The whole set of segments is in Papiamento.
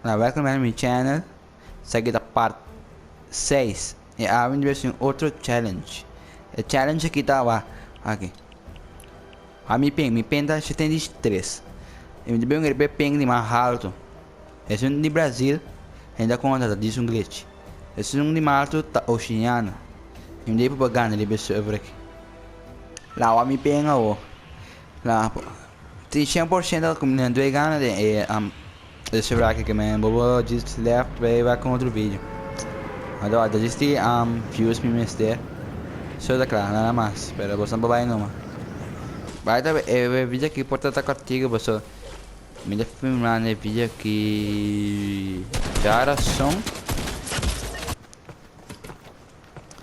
Na welcome back mi channel. Esaki ta part 6 y awe mi ta un otro challenge. E challenge aki ta wa aki. A mi ping, mi ping ta 73. Y mi ta bin riba e ping di mas halto. Esun di Brazil ainda conta ta dis un glitch. Esun di mas halto ta Oceania. Y mi ta por gana riba e server aki. Lawa mi ping awo. La tin 100% ku mi no dwe gana den e e server aki ke men bobo just left bay wak un otro video. Anto a djis di views mi mester. So ta kla nada mas pero boso no por bay numa. Bay ta e video aki por ta ta kòrtiku paso mi ta filmando e video aki djarason.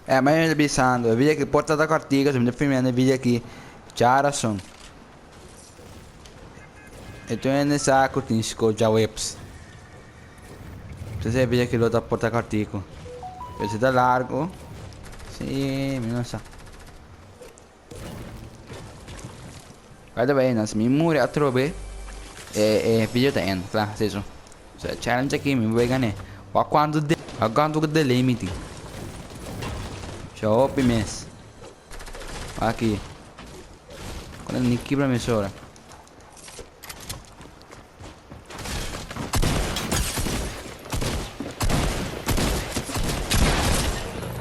E ma mi ta bisando e video aki por ta ta kòrtiku so mi ta filmando e video aki djarason. E tur hende sa ku tin skol djaweps. Entonces e video aki lo ta por ta kòrtiku. Pero si ta largu, si mi no sa. By the way, si mi muri atrobe, e e video ta end, kla, seso. So e challenge aki mi bai gané. Wak kuantu de, wak kuantu delay mi tin. Sha hopi mes. Aki. Cuando ni kibra mi sora.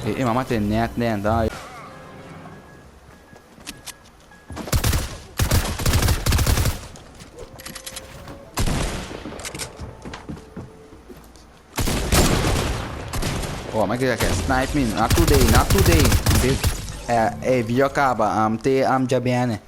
E, e mama te net den da. Oh, maar ik kijk, snipe me. Not today, not today. Dit, eh, eh, video acaba. Te, djabiene.